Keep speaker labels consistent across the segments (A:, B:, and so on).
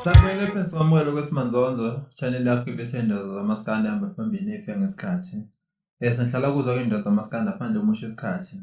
A: Sakumele phansi kwamukelo kwesimanzonzo channel yakho ilethe indaba zamaskandi ahamba phambili nefika ngesikhathi. Sengihlala kuzwa kwindaba zamaskandi ngaphandle komosha isikhathi.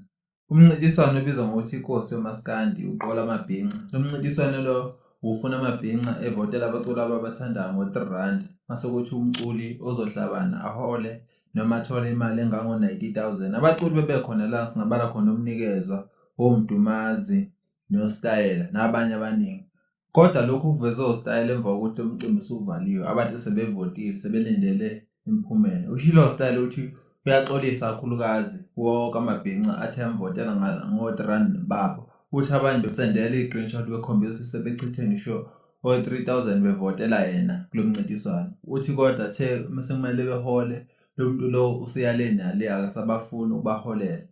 A: Umncintiswano obizwa ngokuthi iNkosi yoMaskandi uqola amabhinca. Lo mncintiswano lo ufuna amabhinca evotela abaculi ababathandayo ngo-R3 mase kuthi umculi ozohlabana ahole noma athole imali engango-90 000. Abaculi bebekhona la singabala khona uMnikezwa, oMdumazi noStayela nabanye abaningi. Kodwa lokhu kuvezwe uStayela emva kokuthi lo mcimbi usuvaliwe, abantu sebevotile, sebelindele imiphumela. Ushilo uStayela ukuthi uyaxolisa kakhulukazi kuwo wonke amabhinca athe amvotela ngo-R3 babo. Uthi abanye besendela i-screenshot bekhombisa ukuthi sebechithe ngisho o-3 000 bevotela yena kulo mncintiswano. Uthi kodwa the mase kumele behole lo muntu lo useyale nale akasabafuni ukubaholela.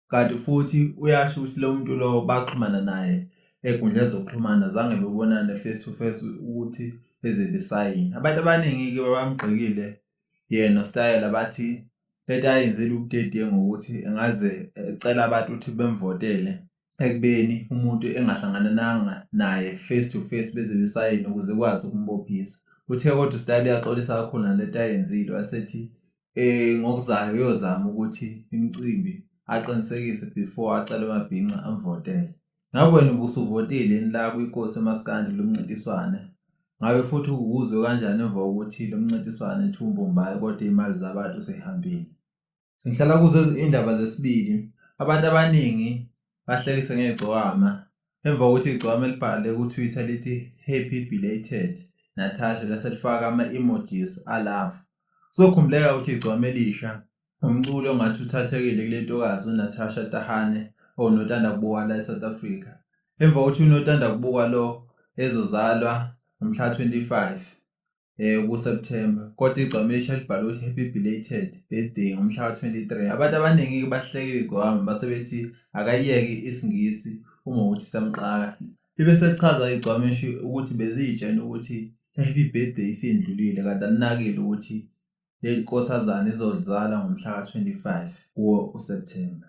A: Kanti futhi uyasho ukuthi lo muntu lo baxhumana naye ey'nkundleni zokuxhumana zange bebonane face to face ukuthi beze besayine. Abantu abaningi-ke bamgxekile yena uStayela bathi lento ayenzile ubudedengu ngokuthi engaze ecela abantu ukuthi bemvotele ekubeni umuntu engahlangananga naye face to face beze besayine ukuze ekwazi ukumbophisa. Uthe kodwa uStayela uyaxolisa kakhulu nalento ayenzile wasethi ngokuzayo uyozama ukuthi imicimbi aqinisekise before acele amabhinca amvotele. Ngabe wena ubusuvotile yini la kwiNkosi yoMaskandi kulo mncintiswane? Ngabe futhi ukuzwe kanjani emva kokuthi lo mncintiswane ethi umbombayi kodwa iy'mali zabantu sey'hambile? Sengihlala kuzo indaba zesibili. Abantu abaningi bahlekise ngegcokama emva kokuthi igcokama elibhale ku-Twitter lithi happy belated Natasha lase lifaka ama-emojis a-love. Kuzokhumbuleka ukuthi igcokama elisha umculi ongathi uthathekile kule ntokazi uNatasha Tahane owunothanda kubukwa la eSouth Africa. Emva kokuthi unothanda kubukwa lo ezozalwa ngomhla 25 kuSepthemba kodwa igcwama elisha libhalwe ukuthi happy belated birthday ngomhla ka-23. Abantu abaningi-ke bahlekile igcwama base bethi akayeke isiNgisi uma ukuthi samxaka. Libe selichaza igcwama esho ukuthi beziyitshena ukuthi happy birthday isindlulile kanti alinakile ukuthi le nkosazana izozalwa ngomhla ka-25 kuwo uSepthemba.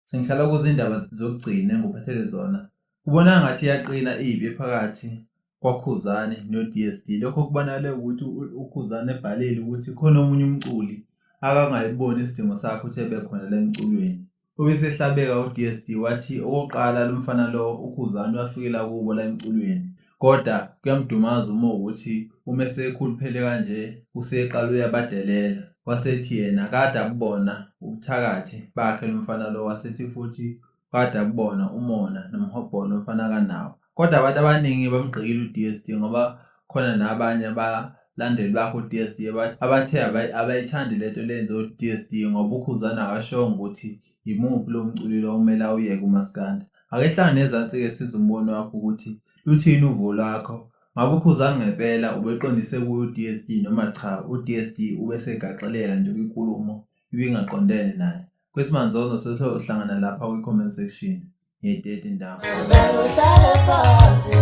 A: Sengihlala kuzo indaba zokugcina engikuphathele zona. Kubonakala ngathi iyaqina impi ephakathi kwaKhuzani no-D_S_D. Lokho kubonakale ukuthi uKhuzani ebhalile ukuthi khona omunye umculi akangayiboni isidingo sakhe ukuthi ebe khona la emculweni. Ubesehlabeka u-D_S_D wathi okokuqala lo mfana lo uKhuzani uyafikela kubo la emculweni kodwa kuyamdumaza uma ukuthi uma esekhuluphele kanje useqala uyabadelela. Wasethi yena kade akubona ubuthakathi bakhe lo mfana lo wasethi futhi kade akubona umona nomhobholo umfana akanawo. Kodwa abantu abaningi bamgxekile u-D_S_D ngoba khona nabanye abalandeli bakhe u-D_S_D abathe abayithandi lento lenziwa u-D_S_D ngoba uKhuzani akashongo ukuthi yimuphi lo mculi lo okumele awuyeke umaskandi. Ake hlangane ezansi-ke sizwe umbono wakho ukuthi luthini uvo lwakho. Ngabe uKhuzani ngempela ubeqondise kuye u-D_S_D noma cha u-D_S_D ubesegaxeleka nje kwinkulumo ibingaqondene naye. Kwesimanzozo sesiyohlangana lapha kwi-comment section. Ngiyayideda indaba.
B: Uhlale phansi,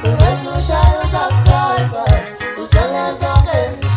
B: ubese ushaya usubscribe, usole zonke.